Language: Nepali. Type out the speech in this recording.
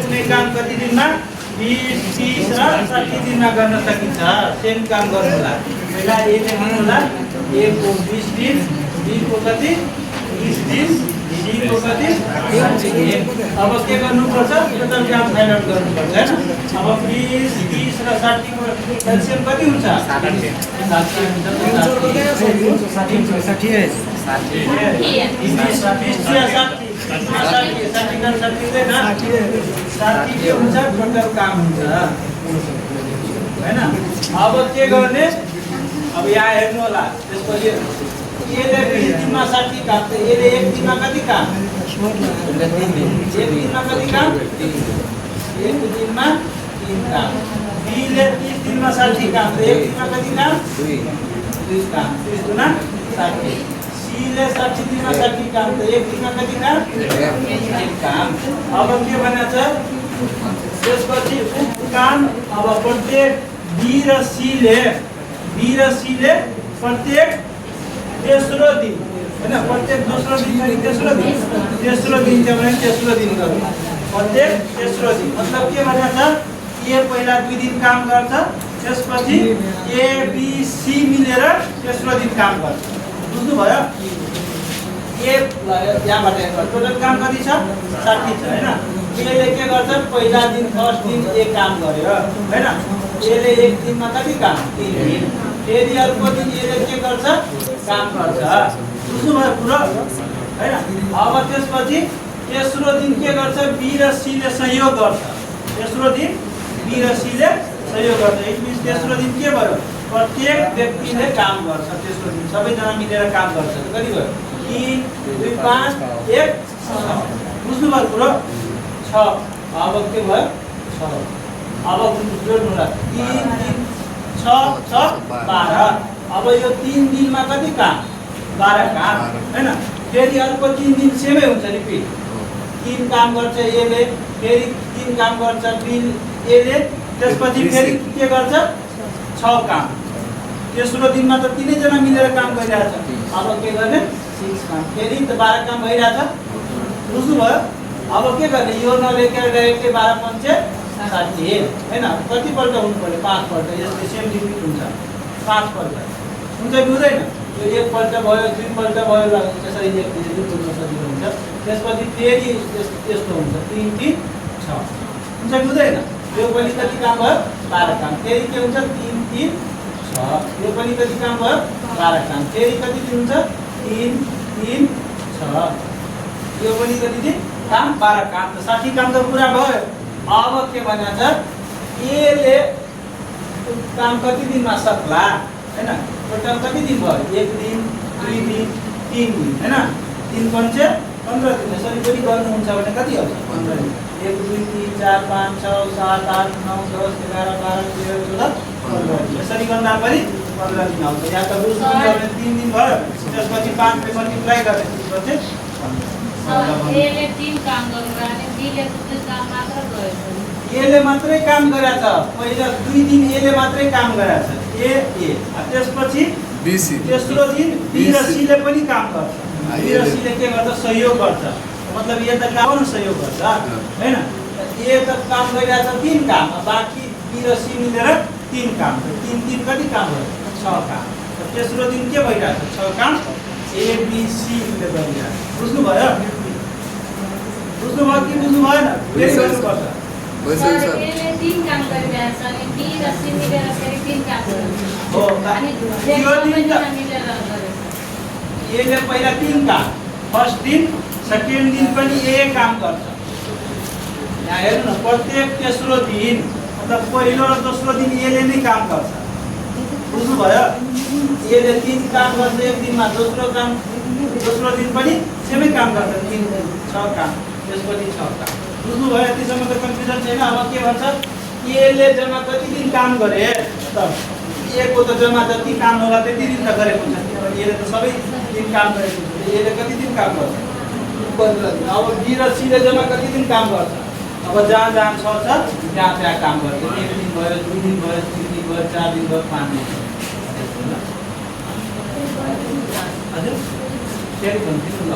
कुनै काम कति दिनमा 20, 30 र 60 दिनमा गर्न सकिन्छ। सेम काम गर्नुला पहिला ए लेख्नुला, ए को 20 दिन, बी को कति 30 दिन, सी को कति 60 दिन। अब के गर्नुपर्छ टोटल काम फाइन्ड आउट गर्नुपर्छ हैन। अब 20, 30 र 60 को एलसीएम कति हुन्छ 60 हुन्छ। 360 है 60 के हुन्छ टोटल काम हुन्छ हैन। अब के गर्ने अब यहाँ हेर्नु होला त्यसपछि एले 20 दिनमा 60 काम त एले एक दिनमा कति काम एक दिनमा कति काम एक दिनमा 3 काम। बीले 30 दिनमा 60 काम त एक दिनमा कति काम 2 काम 30 गुना 60। सीले 60 दिनमा 60 काम त एक दिनमा कति काम 1 काम। अब के भनेछ त्यसपछि काम अब प्रत्येक बी र सीले प्रत्येक तेस्रो दिन हैन प्रत्येक दोस्रो दिन अनि तेस्रो दिन चाहिँ भने तेस्रो दिन गर्नु प्रत्येक तेस्रो दिन। मतलब के भनेछ ए पहिला 2 दिन काम गर्छ त्यसपछि ए बी सी मिलेर तेस्रो दिन काम गर्छ। बुझ्नु भयो ए यहाँबाट टोटल काम कति छ 60 छ हैन। एले के गर्छ पहिला दिन फर्स्ट दिन ए काम गर्यो हैन। एले एक दिनमा कति काम 3 दिन। फेरि अर्को दिन एले के गर्छ काम गर्छ। बुझ्नु भयो पुरो हैन। अब त्यसपछि तेस्रो दिन के गर्छ बी र सी ले सहयोग गर्छ। तेस्रो दिन बी र सी ले सहयोग गर्छ। एक बीच तेस्रो दिन के भयो प्रत्येक व्यक्तिले काम गर्छ। तेस्रो दिन सबैजना मिलेर काम गर्छ। कति भयो 3, 2, 5, 1, 6। बुझ्नु भयो पुरो 6। अब के भयो 6। अब जोड्नु होला 3, 3, 6, 6, 12। अब यो 3 दिनमा कति काम 12 काम हैन। फेरि अर्को 3 दिन सेमै हुन्छ रिपिट 3 काम गर्छ एले फेरि 3 काम गर्छ बी एले त्यसपछि फेरि के गर्छ 6 काम। तेस्रो दिनमा त 3 जना मिलेर काम गरिरहेछ। अब के गर्ने 6 काम फेरि त 12 काम भइरहेछ। बुझ्नु भयो। अब के गर्ने यो नलेखेर डाइरेक्टली 12 पंचे 60 हैन। कति पल्ट हुनु पर्यो 5 पल्ट। यसले सेम रिपिट हुन्छ 5 पल्ट हुन्छ कि हुँदैन। यो एक पल्ट भयो 2 पल्ट भयो त्यसरी लेख्दै बुझ्न सजिलो हुन्छ। त्यसपछि फेरि यस्तो हुन्छ 3, 3, 6 हुन्छ कि हुँदैन। यो पनि कति काम भयो 12 काम। फेरि के हुन्छ 3, 3, 6। यो पनि कति काम भयो 12 काम। फेरि कति दिन हुन्छ 3, 3, 6। यो पनि कति दिन काम 12 काम त 60 काम त पुरा भयो। अब के भनेछ एले काम कति दिनमा सक्ला हैन। टोटल कति दिन भयो 1 दिन 2 दिन 3 दिन हैन। 3 पंचे 15 दिन। यसरी पनि गर्नुहुन्छ भने कति आउँछ 15 दिन। 1, 2, 3, 4, 5, 6, 7, 8, 9, 10, 11, 12, 13, 14, 15 दिन। यसरी गर्दा पनि 15 दिन आउँछ। या त बुझ्नु भने 3 दिन भयो त्यसपछि 5 ले मल्टिप्लाई गर्ने त्यसपछि एले 3 काम गर्नु अनि बीले दुई काम मात्र गर्यो। एले मात्रै काम गरेछ। पहिला 2 दिन एले मात्रै काम गरेछ ए त्यसपछि बीसी तेस्रो दिन बी र सी ले पनि काम गर्छ। बी र सी ले के गर्छ सहयोग गर्छ। मतलब ए त काम सहयोग गर्छ हैन। ए त काम गरिरहेछ 3 काम बाकी बी र सी मिलेर 3 काम। 3 दिन कति काम भयो 6 काम। तेस्रो दिन के भइरहेछ 6 काम ए बी सी ले गरिरहेछ। बुझ्नु भयो कि बुझ्नु भएन फेरि गर्नुपर्छ। एले 3 काम गरिरहेछ अनि बी र सी मिलेर फेरि 3 काम गर्छ। हो अनि यो दिन मिलेर गर्छ। एले पहिला 3 काम फर्स्ट दिन सेकेन्ड दिन पनि ए काम गर्छ। यहाँ हेर्नु न प्रत्येक तेस्रो दिन मतलब पहिलो र दोस्रो दिन एले नै काम गर्छ। बुझ्नु भयो। एले 3 काम गर्छ एक दिनमा। दोस्रो दिन पनि सेमै काम गर्छ 3, 6 काम त्यसपछि 6 काम। बुझ्नु भयो। यतिसम्म त कन्फ्युजन छैन। अब के भन्छ एले जम्मा कति दिन काम गरे त ए को त जम्मा जति काम होला त्यति दिन त गरेको छ। किनभने एले त सबै दिन काम गरेको छ। एले कति दिन काम गर्छ 15 दिन। अब बी र सी ले जम्मा कति दिन काम गर्छ। अब जहाँ जहाँ छ त्यहाँ काम गर्छ। 1 दिन भयो 2 दिन भयो 3 दिन भयो 4 दिन भयो 5 दिन हजुर फेरि भन्छु ल।